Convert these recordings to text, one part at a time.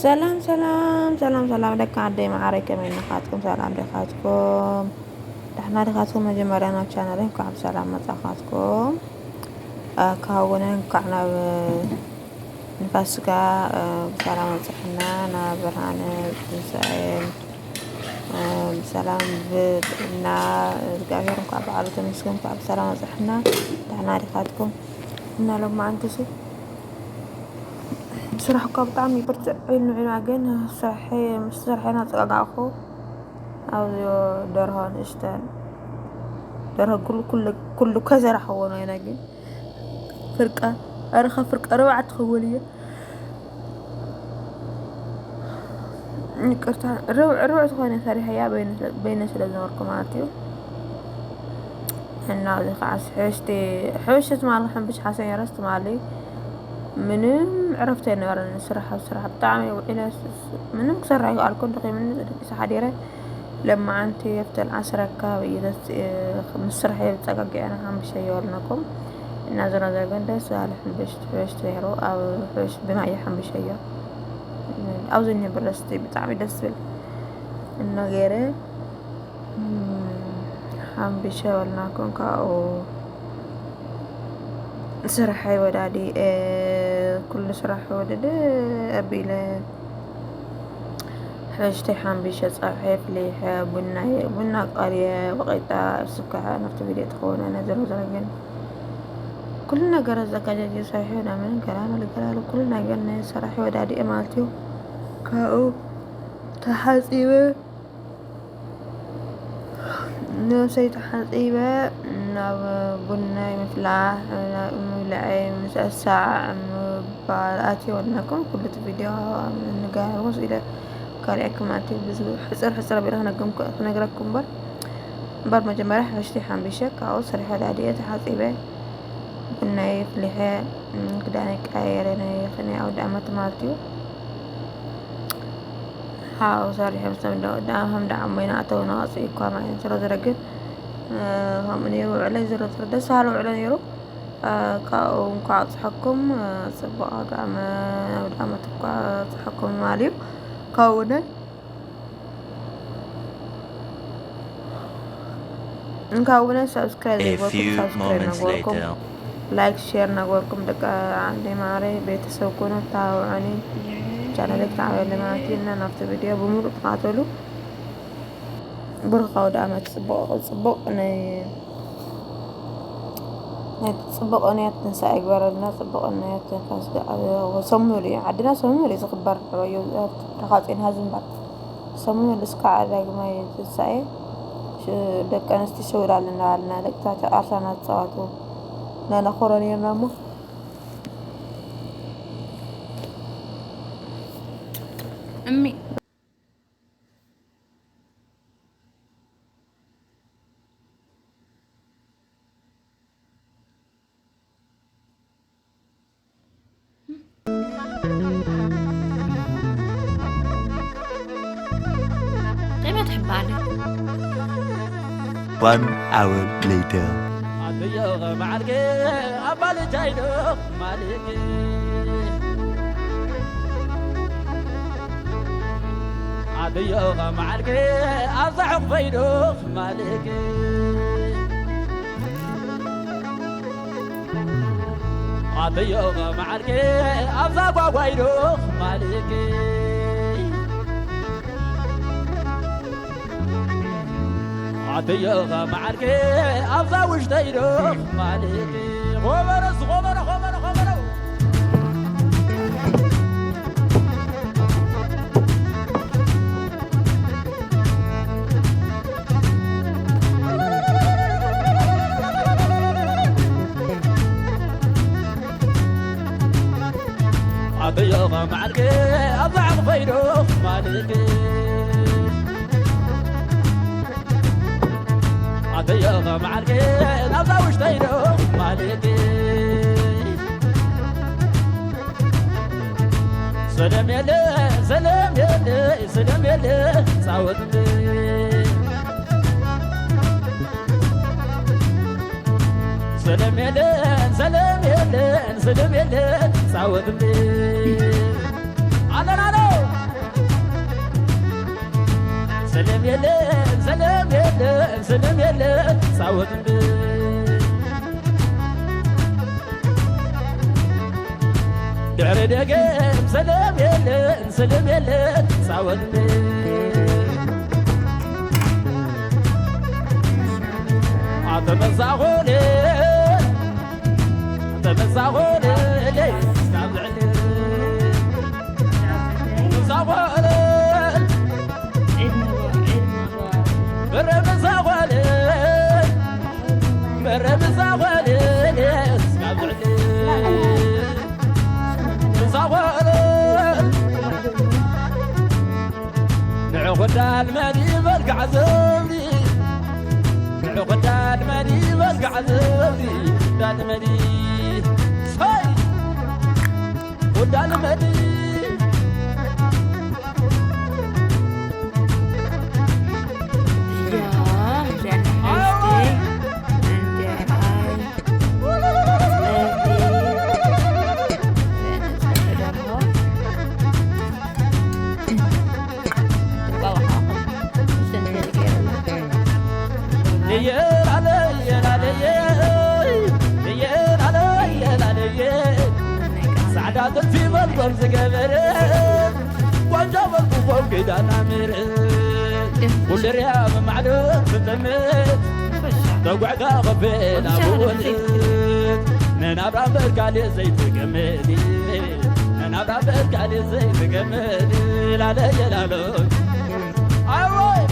ሰላም ሰላም ሰላም ሰላም ደቂ ዓደይ መዓረይ፣ ከመይ ናኻትኩም? ሰላም ዲኻትኩም? ዳሕና ዲኻትኩም? መጀመርያ ናብ ቻናለይ እንኳዕ ብሰላም መጻኻትኩም። እ፣ ካብኡውን እንኳዕ ናብ ንፋስጋ፣ እ፣ ብሰላም ኣብጽሐና፣ ናብ ብርሃነ ትንሳኤ፣ እ፣ ብሰላም ብጥዕና እግዚኣብሔር እንኳዕ በዓሉ ተመስገን፣ እንኳዕ ብሰላም ኣብጽሐና። ዳሕና ዲኻትኩም? እና ሎማዓንትሲ ስራሕ እኳ ብጣዕሚ ብርትዕ ኢሉ ንዒና፣ ግን ስራሕ ምስ ስራሐይ እናጸጋጋዕኩ ኣብዚ ደርሆ ንእሽተን ደርሆ ኩሉ፣ ኩሉ፣ ኩሉ ከዘራሕዎ ነው ኢና፣ ግን ፍርቃ፣ ኣረ ካብ ፍርቃ ርብዓ ትኸውን እየ። ይቅርታ፣ ርብዕ፣ ርብዕ ዝኾነ ሰሪሐያ በይነ፣ በይነ ስለ ዝነበርኩ ማለት እዩ። እና እዚ ከዓ ሕሽቲ፣ ሕሽቲ ትማሊ ሕንብሽ ሓሰን የረስ ትማሊ ምንም ዕረፍቲ ኣይነበረን። ስራሕ ኣብ ስራሕ ብጣዕሚ ውዒለ፣ ምንም ክሰርሕ ኣይከኣልኩን፣ ደኺሙኒ፣ ደቂሰ ሓዲረ። ለማዓንቲ ኣብተን ዓስር ኣካባቢ እዩ ዘስ-፣ ምስ ስራሕ እየ ዝፀጋግዐ፣ ሓምብሸ እየበልናኩም። እና ዝሮ ዝሮ ግን ደስ በሃሊ ሕንብሽ፣ ሕሽቲ ነይሩ። ኣብ ሕሽ ብማየ ሓምብሸ እዮ። ኣብዚ እኒኦ ብረስቲ ብጣዕሚ ደስ ዝብል እና ገይረ፣ እም፣ ሓምብሸ በልናኩም። ካብኡ ስራሐይ ወዳዲኤ፣ ኩሉ ስራሕ ወደደ ኣቢለ፣ ሕሽተይ ሓምቢሸ፣ ጸብሐ ፍሊሐ፣ ቡናይ፣ ቡና ቀልየ፣ ብቂጣ፣ ስኳ፣ ናብቲ ቪድዮ ትኸውን፣ ኣነ ዝሮ ዝሮ ግን ኩሉ ነገር ኣዘጋጃጅየ፣ ሰሪሐ፣ ናምን ገላመል ገላለ፣ ኩሉ ነገር ናይ ሰራሒ ወዳዲኤ ማለት እዩ። ካብኡ ተሓጺበ፣ ነብሰይ ተሓጺበ፣ ናብ ቡናይ ምፍላሕ፣ ናብ ምብልዐይ ምሰሳዕ፣ ምባል ኣትየ ወለኩም። ኩሉ እቲ ቪድዮ ንጋር ወስ ኢለ ከርእየኩም ኣትየ። ብዙ ሕጽር ሕጽር ኣቢለ ክነግም-፣ ክነግረኩም እምበር፣ እምበር መጀመርያ ሕሽቲ ሓምቢሸ፣ ካብኡ ሰሪሐ ዳዲኤ ተሓጺበ። ቡናይ ኣፍሊሐ፣ እም፣ ክዳነይ ቀያየረ፣ ናይ፣ ናይ ኣውደ ኣመት ማለት እዩ። ሓው ሰሪሐ ምስ ተምደው፣ ደኣ ከም ደኣ እሞ ይንኣተው ንቐጽ እኳ ማለት እዩ። ዝሮ ዝሮ ግን፣ እ፣ ከምኡ ነይሩ ውዕለይ። ዝሮ ዝሮ ደስ በሃሊ ውዕሎ ነይሩ። እ፣ ካብኡ እንኳዕ ኣብጽሐኩም፣ እ፣ ጽቡቕ ኣውደ ኣመ-፣ ኣውደ ኣመት እንኳዕ ኣብጽሐኩም ማለት እዩ። ካብኡ ነ-፣ እንኳ እውን ሳብስክራይብ A ዘይገበርኩም few ሳብስክራይብ moments ነገርኩም፣ later. ላይክ ሼር ነገርኩም፣ ደቂ ዓንደይ ማዕረይ ቤተሰብ ኩኑ፣ ተባብዑኒ። ቻነለይ ክትዓብየለይ ማለት እዩ። እና ናብቲ ቪድዮ ብምሉእ ተኸታተሉ። ብሩኽ ኣውደ ኣመት፣ ጽቡቕ፣ ጽቡቕ ናይ፣ ናይ ጽቡቕ ናይ ትንሳኤ ይግበረልና፣ ጽቡቕ ናይ ትንፋስ ሰሙን ሙሉእ እዩ። ዓድና ሰሙን ሙሉእ እዩ ዝኽበር። ረኻጺን ሃዝምባ ሰሙን ሙሉእ እስካዕ ዳግማይ ትንሳኤ ሽ-፣ ደቂ ኣንስትዮ ሸውዳል እናበልና፣ ደቂ ተባዕትዮ ቃርሳና ዝጻወቱ እናነኾሮ ነይርና እሞ። እሚ ቂመት ሕባለ። One hour later. ኣደዮ መዓርጌ ኣባልጃይዶ ማልጌ። ኣደዮ መዓርጌ ኣብዛ ሕቑፈይዶ ማልጌ። ኣደዮ መዓርጌ ኣብዛ ጓጓይዶ ማልጌ። ኣደዮ መዓርጌ ኣብዛ ውሽጠይዶ ማልጌ። ኾበረ፣ ኾበረ፣ ኾበረ፣ ኾበረ። ኣደዮ መዓርጌ ኣብዛ ሕቑፈይዶ ማልጌ። ኣደዮ መዓርጌ ናብዛ ውሽጠይዶ ማልጌ። ሰለም የለ፣ ሰለም የለ፣ ሰለም የለ፣ ጻወት። ሰለም የለን፣ ሰለም የለን፣ ሰለም የለን፣ ጻወት እንዴ። ኣለን፣ ኣሎ። ሰለም የለን፣ ሰለም የለን፣ ሰለም የለን፣ ጻወት እምበር። ድሕሪ ደገም ሰለም የለን፣ ሰለም የለን፣ ጻወት እምበር። ኣንተ መሳኾነ፣ ኣንተ መሳኾነ፣ ለይ፣ ስታብ ልዕሊ መሳኾነ። መረ ምሳኾነ፣ መረ ምሳኾነ፣ ስጋብ ልዕሊ ምሳኾነ። ንዑ ኹዳል መዲ መልክዓ ዘብሊ፣ ንዑ ኹዳል መዲ መልክዓ ዘብሊ፣ ኹዳል መዲ፣ ሶይ! ኹዳል መዲ። Ja, dan heißt die. Und der Ei. ጻዕዳ ጥልፊ በልጎም ዝገበረ ጓንጃ በልኩ ፎም ኪዳና ምር ኩሉ ርያ መማዕዶ ትጥምት ተጓዕጋ ኸፌ ናብወት ንናብራ እምበር ካልእ ዘይትገምት ንናብራ እምበር ካልእ ዘይትገምት ላለየ ላሎ ኣወይ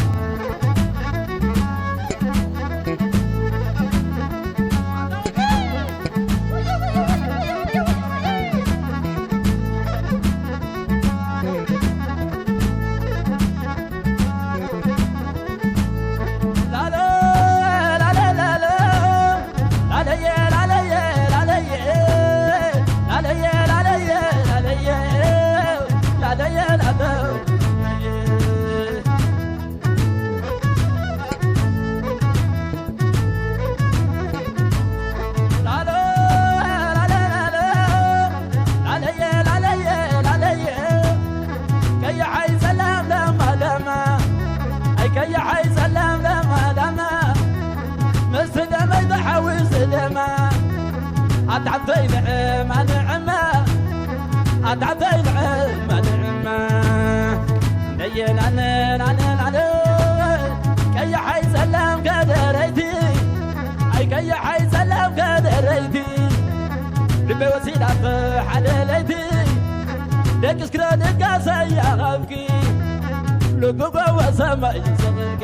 ኣታዕተይ ንዕማ ንዕማ ኣታዕተይ ንዕማ ንዕማ ለየናነ ናነ ናነ ቀያሓይ ጸላም ከደረይቲ ኣይ ቀያሓይ ጸላም ከደረይቲ ልበይ ወሲዳቶ ሓደ ለይቲ ደቂ እስክረ ድቃሰ ያቐብኪ ልጉጎ ወሰማይ ዝሰቕልኪ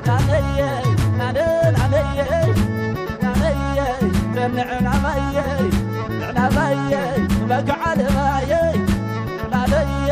ናነየ ናነ ናነየ ናነየ ንዕናባየ ንዕናባየ በግዓለባየ ናነየ